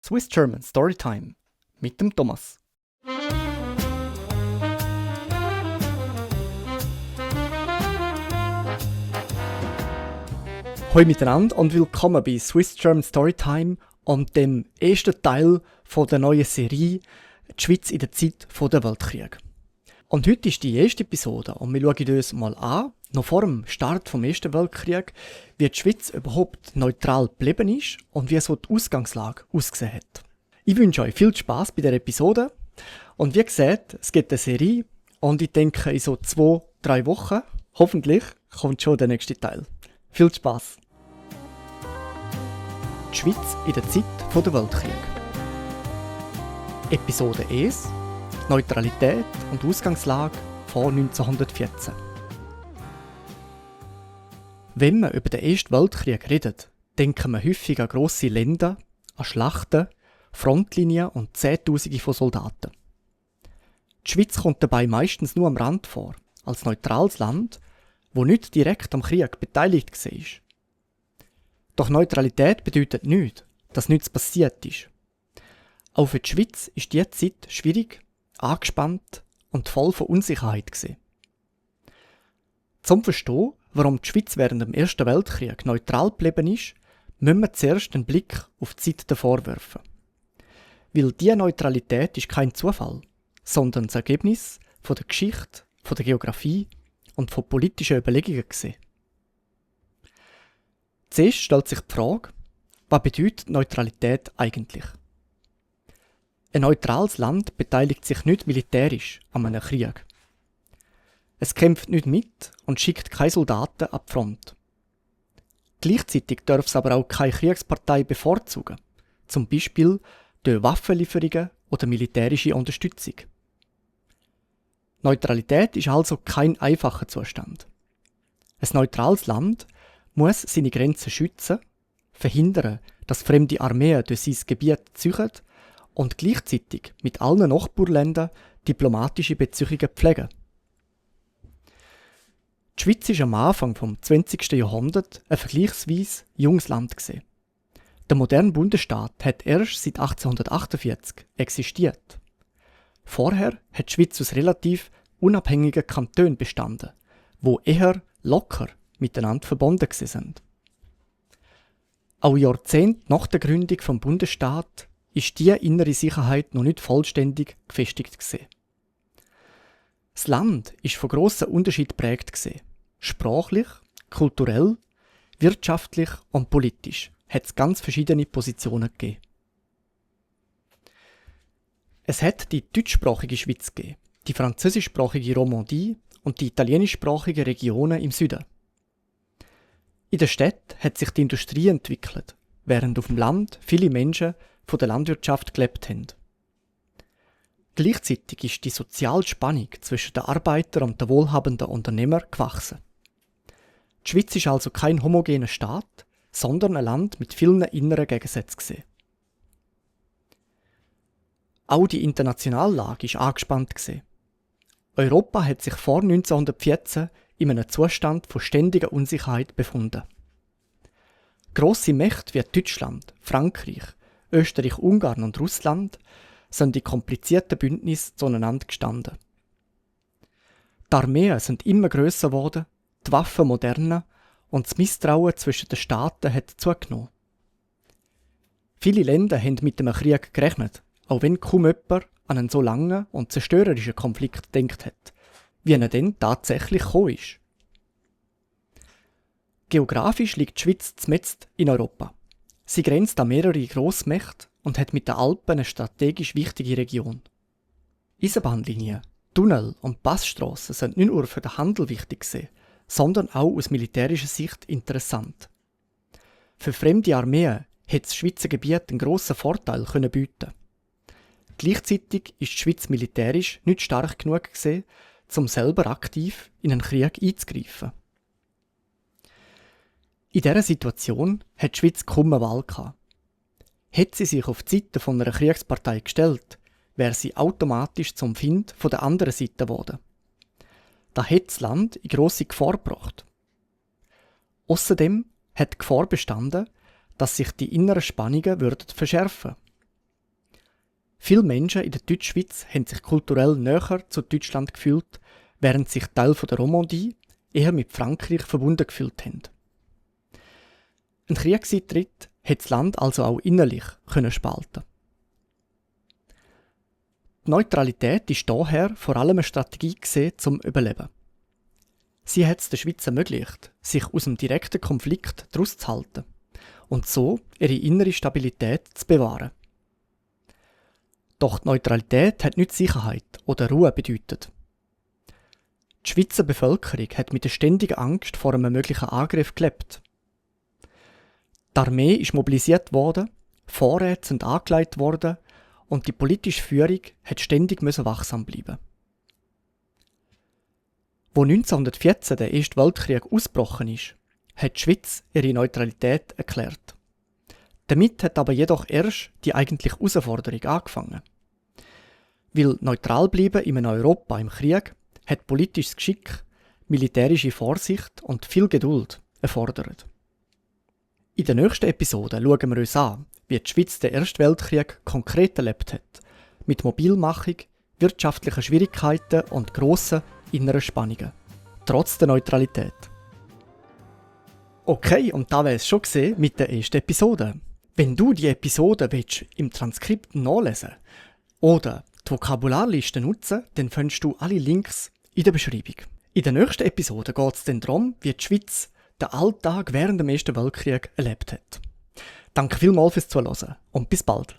Swiss German Storytime mit dem Thomas. Hallo miteinander und willkommen bei Swiss German Storytime und dem ersten Teil von der neuen Serie «Die Schweiz in der Zeit der Weltkriege». Und heute ist die erste Episode und wir schauen uns mal an, noch vor dem Start vom Ersten Weltkrieg, wie die Schweiz überhaupt neutral geblieben ist und wie so die Ausgangslage ausgesehen hat. Ich wünsche euch viel Spass bei der Episode und wie gesagt, es gibt eine Serie und ich denke in so 2-3 Wochen, hoffentlich, kommt schon der nächste Teil. Viel Spass! Die Schweiz in der Zeit der Weltkrieg. Episode 1: Neutralität und Ausgangslage vor 1914. Wenn man über den Ersten Weltkrieg redet, denken wir häufig an grosse Länder, an Schlachten, Frontlinien und Zehntausende von Soldaten. Die Schweiz kommt dabei meistens nur am Rand vor, als neutrales Land, wo nicht direkt am Krieg beteiligt war. Doch Neutralität bedeutet nicht, dass nichts passiert ist. Auch für die Schweiz ist diese Zeit schwierig, angespannt und voll von Unsicherheit gewesen. Zum Verstehen, warum die Schweiz während dem Ersten Weltkrieg neutral geblieben ist, müssen wir zuerst einen Blick auf die Zeit davor werfen. Weil diese Neutralität ist kein Zufall, sondern das Ergebnis von der Geschichte, von der Geografie und von politischen Überlegungen gewesen. Zuerst stellt sich die Frage, was bedeutet Neutralität eigentlich? Ein neutrales Land beteiligt sich nicht militärisch an einem Krieg. Es kämpft nicht mit und schickt keine Soldaten an die Front. Gleichzeitig darf es aber auch keine Kriegspartei bevorzugen, zum Beispiel durch Waffenlieferungen oder militärische Unterstützung. Neutralität ist also kein einfacher Zustand. Ein neutrales Land muss seine Grenzen schützen, verhindern, dass fremde Armeen durch sein Gebiet ziehen und gleichzeitig mit allen Nachbarländern diplomatische Beziehungen pflegen. Die Schweiz war am Anfang des 20. Jahrhunderts ein vergleichsweise junges Land. Der moderne Bundesstaat hat erst seit 1848 existiert. Vorher hat die Schweiz aus relativ unabhängigen Kantonen bestanden, die eher locker miteinander verbunden sind. Auch Jahrzehnte nach der Gründung des Bundesstaates ist diese innere Sicherheit noch nicht vollständig gefestigt gewesen. Das Land ist von grossen Unterschieden geprägt gewesen. Sprachlich, kulturell, wirtschaftlich und politisch hat es ganz verschiedene Positionen gegeben. Es hat die deutschsprachige Schweiz gegeben, die französischsprachige Romandie und die italienischsprachigen Regionen im Süden. In der Stadt hat sich die Industrie entwickelt, während auf dem Land viele Menschen von der Landwirtschaft gelebt haben. Gleichzeitig ist die soziale Spannung zwischen den Arbeitern und den wohlhabenden Unternehmern gewachsen. Die Schweiz ist also kein homogener Staat, sondern ein Land mit vielen inneren Gegensätzen. Auch die internationale Lage war angespannt. Europa hat sich vor 1914 in einem Zustand von ständiger Unsicherheit befunden. Grosse Mächte wie Deutschland, Frankreich, Österreich, Ungarn und Russland sind in komplizierten Bündnissen zueinander gestanden. Die Armeen sind immer grösser geworden, die Waffen moderner und das Misstrauen zwischen den Staaten hat zugenommen. Viele Länder haben mit dem Krieg gerechnet, auch wenn kaum jemand an einen so langen und zerstörerischen Konflikt gedacht hat, wie er denn tatsächlich gekommen ist. Geografisch liegt die Schweiz mitten in Europa. Sie grenzt an mehrere Grossmächte und hat mit den Alpen eine strategisch wichtige Region. Eisenbahnlinien, Tunnel und Passstrassen sind nicht nur für den Handel wichtig gewesen, sondern auch aus militärischer Sicht interessant. Für fremde Armeen hätte das Schweizer Gebiet einen grossen Vorteil bieten. Gleichzeitig ist die Schweiz militärisch nicht stark genug gewesen, um selber aktiv in einen Krieg einzugreifen. In dieser Situation hat die Schweiz kaum eine Wahl gehabt. Hätte sie sich auf die Seite von einer Kriegspartei gestellt, wäre sie automatisch zum Feind von der anderen Seite geworden. Das hätte das Land in grosse Gefahr gebracht. Außerdem hat die Gefahr bestanden, dass sich die inneren Spannungen verschärfen würden. Viele Menschen in der Deutschschweiz haben sich kulturell näher zu Deutschland gefühlt, während sich Teile der Romandie eher mit Frankreich verbunden gefühlt haben. Ein Kriegseintritt hat das Land also auch innerlich spalten. Die Neutralität ist daher vor allem eine Strategie zum Überleben. Sie hat es der Schweiz ermöglicht, sich aus dem direkten Konflikt daraus zu halten und so ihre innere Stabilität zu bewahren. Doch die Neutralität hat nicht Sicherheit oder Ruhe bedeutet. Die Schweizer Bevölkerung hat mit der ständigen Angst vor einem möglichen Angriff gelebt. Die Armee ist mobilisiert worden, Vorräte sind angelegt worden und die politische Führung hat ständig wachsam bleiben. Wo 1914 der Erste Weltkrieg ausgebrochen ist, hat die Schweiz ihre Neutralität erklärt. Damit hat aber jedoch erst die eigentliche Herausforderung angefangen. Weil neutral bleiben in einem Europa im Krieg hat politisches Geschick, militärische Vorsicht und viel Geduld erfordert. In der nächsten Episode schauen wir uns an, wie die Schweiz den Ersten Weltkrieg konkret erlebt hat, mit Mobilmachung, wirtschaftlichen Schwierigkeiten und grossen inneren Spannungen, trotz der Neutralität. Okay, und da wäre es schon gesehen mit der ersten Episode. Wenn du die Episode im Transkript nachlesen oder die Vokabularliste nutzen, dann findest du alle Links in der Beschreibung. In der nächsten Episode geht es dann darum, wie die Schweiz den Alltag während dem Ersten Weltkrieg erlebt hat. Danke vielmals fürs Zuhören und bis bald.